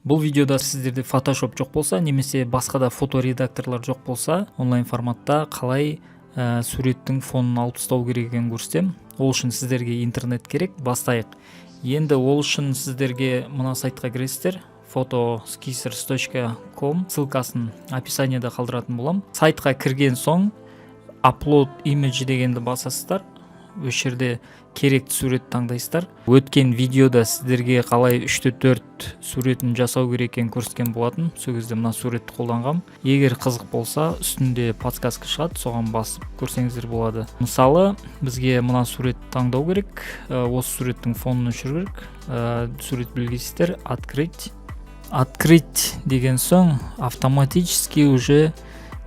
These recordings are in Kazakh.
Бұл видеода сіздерде Photoshop жоқ болса немесе басқа да фоторедакторлар жоқ болса, онлайн форматта қалай суреттің фонын алып тастау керек екенін көрсетемін. Ол үшін сіздерге интернет керек. Бастайық енді. Ол үшін сіздерге мына сайтқа кіресіздер, photoskissers.com. Ссылкасын описанияда қалдыратын боламын. Сайтқа кірген соң «Upload image» дегенді басасыздар. Осы жерде керекті сурет таңдайсыздар. Өткен видеода сіздерге қалай 3 4 суретін жасау керек екенін көрсеткен болатын. Сол кезде мына суретті қолданғам. Егер қызық болса, үстінде подсказка шығады, соған басып көрсеңіздер болады. Мысалы, бізге мына суретті таңдау керек, осы суреттің фонын өшіру керек. Сурет белгілейсіздер, «Открыть». «Открыть» деген соң автоматически уже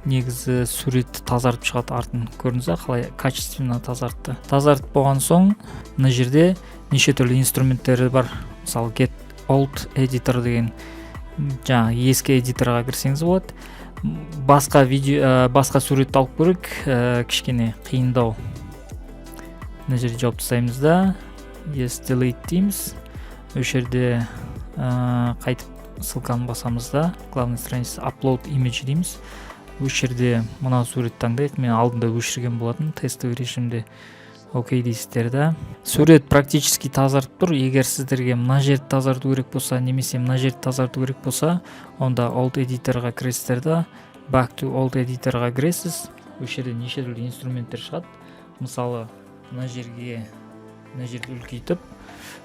негізі суретті тазартып шығады артын. Көрдіңіз ба, қалай качественно тазартты? Тазартып болған соң мына жерде неше түрлі инструменттері бар. Мысалы, «Get old editor» деген, жаңағы ескі эдиторға кірсеңіз болады. Басқа видео, басқа суретті алып көрейік, кішкене қиындау. Мына жерде жауып тастаймыз да, «Yes, delete» дейміз. Осы жерде қайтып ссылканы басамыз да, главный страница, «Upload image» дейміз. Осы жерде мына суретті таңдайық, мен алдында өшірген болатын тестовый режимде. «Окей» дейсіздер да, сурет практически тазартып тұр. Егер сіздерге мына жерді тазарту керек болса немесе мына жерді тазарту керек болса, онда old editorға кіресіздер да, «Back to old editor»ға кіресіз. Осы жерде неше түрлі инструменттер шығады. Мысалы, мына жерге, мына жерді үлкейтіп,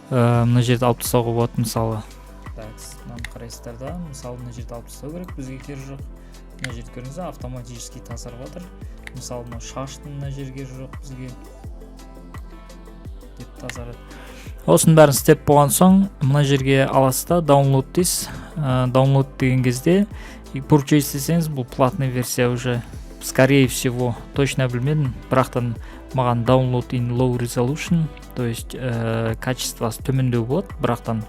мына жерді алып тастауға болады. Мысалы, так, мынаны қарайсыздар да, мысалы, мына жерді алып тастау керек, бізге керегі жоқ. Мына жерді көрдіңіз ба, автоматически тазарып жатыр. Мысалы, мынау шаштың мына жері керегі жоқ бізге деп тазарады. Осының бәрін істеп болған соң мына жерге аласыз да, «Download» дейсіз. «Download» деген кезде и «Purchase» десеңіз, бұл платный версия уже, скорее всего, точно білмедім, бірақтан маған «Download in low resolution», то есть качествосы төмендеу болады, бірақтан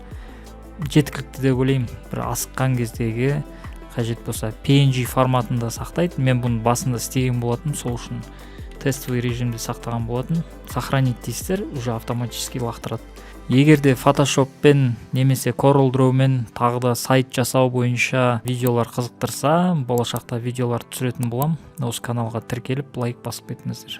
жеткілікті деп ойлаймын. Бір асыққан кездегі қажет болса, PNG форматында сақтайды. Мен бұны басында істеген болатын, сол үшін тестовый режимде сақтаған болатын. «Сохранить» дейсіздер, уже автоматически лақтырады. Егер де Photoshopпен немесе Corel Drawмен тағы да сайт жасау бойынша видеолар қызықтырса, болашақта видеолар түсіретін боламын. Осы каналға тіркеліп, лайк басып кетіңіздер.